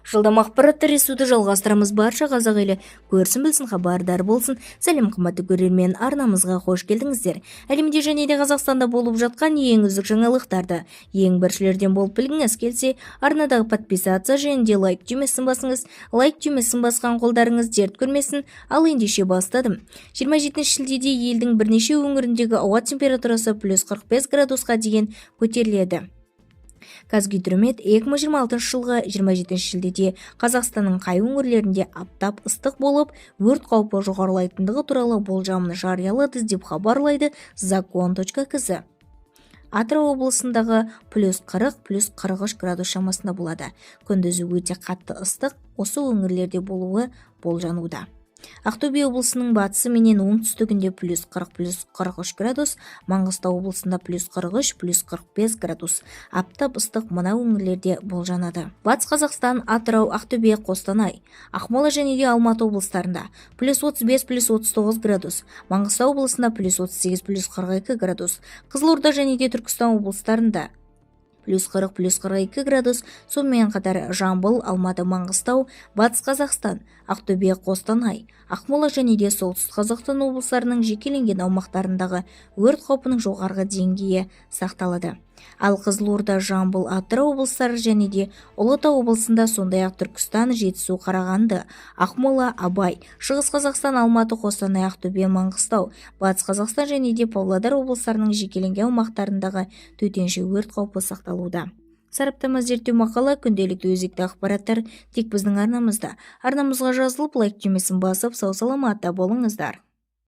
Жылдам ақпарат таратуды жалғастырамыз. Барша қазақ елі көрсін, білсін, хабардар болсын. Сәлем, қымбатты көрермен! Арнамызға қош келдіңіздер! Әлемде және де Қазақстанда болып жатқан ең үздік жаңалықтарды ең біріншілерден болып білгіңіз келсе, арнадағы подписаться және де лайк түймесін басыңыз. Лайк түймесін басқан қолдарыңыз дерт көрмесін. Ал ендеше бастадым. 27 шілдеде елдің бірнеше өңіріндегі ауа температурасы плюс 45 градусқа дейін көтеріледі. Қазгидромет 2026 жылғы 27 шілдеде Қазақстанның қай өңірлерінде аптап ыстық болып, өрт қаупі жоғарылайтындығы туралы болжамын жариялады деп хабарлайды закон.кз. Атырау облысындағы плюс 40, плюс 43 градус шамасында болады. Күндізі өте қатты ыстық осы өңірлерде болуы болжануда. Ақтөбе облысының батысы менен оңтүстігінде плюс 40, плюс 43 градус, Маңғыстау облысында плюс 43, плюс 45 градус. Аптап ыстық мына өңірлерде болжанады: Батыс Қазақстан, Атырау, Ақтөбе, Қостанай, Ақмола және де Алматы облыстарында плюс 35, плюс 39 градус, Маңғыстау облысында плюс 38, плюс 42 градус, Қызылорда және де Түркістан облыстарында плюс 40, плюс 42 градус, сонымен қатар Жамбыл, Алматы, Маңғыстау, Батыс Қазақстан, Ақтөбе, Қостанай, Ақмола және де Солтүстік Қазақстан облыстарының жекеленген аумақтарындағы өрт қаупінің жоғарғы деңгейі сақталады. Ал Қызылорда, Жамбыл, Атырау облыстары және де Ұлытау облысында, сондай-ақ Түркістан, Жетісу, Қарағанды, Ақмола, Абай, Шығыс Қазақстан, Алматы, Қостанай, Ақтөбе, Маңғыстау, Батыс Қазақстан және де Павлодар облыстарының жекеленген аумақтарындағы төтенше өрт қаупі сақталуда. Сараптама, зерттеу мақала, күнделікті өзекті ақпараттар тек біздің арнамызда. Арнамызға жазылып, лайк түймесін басып, сау саламатта болыңыздар.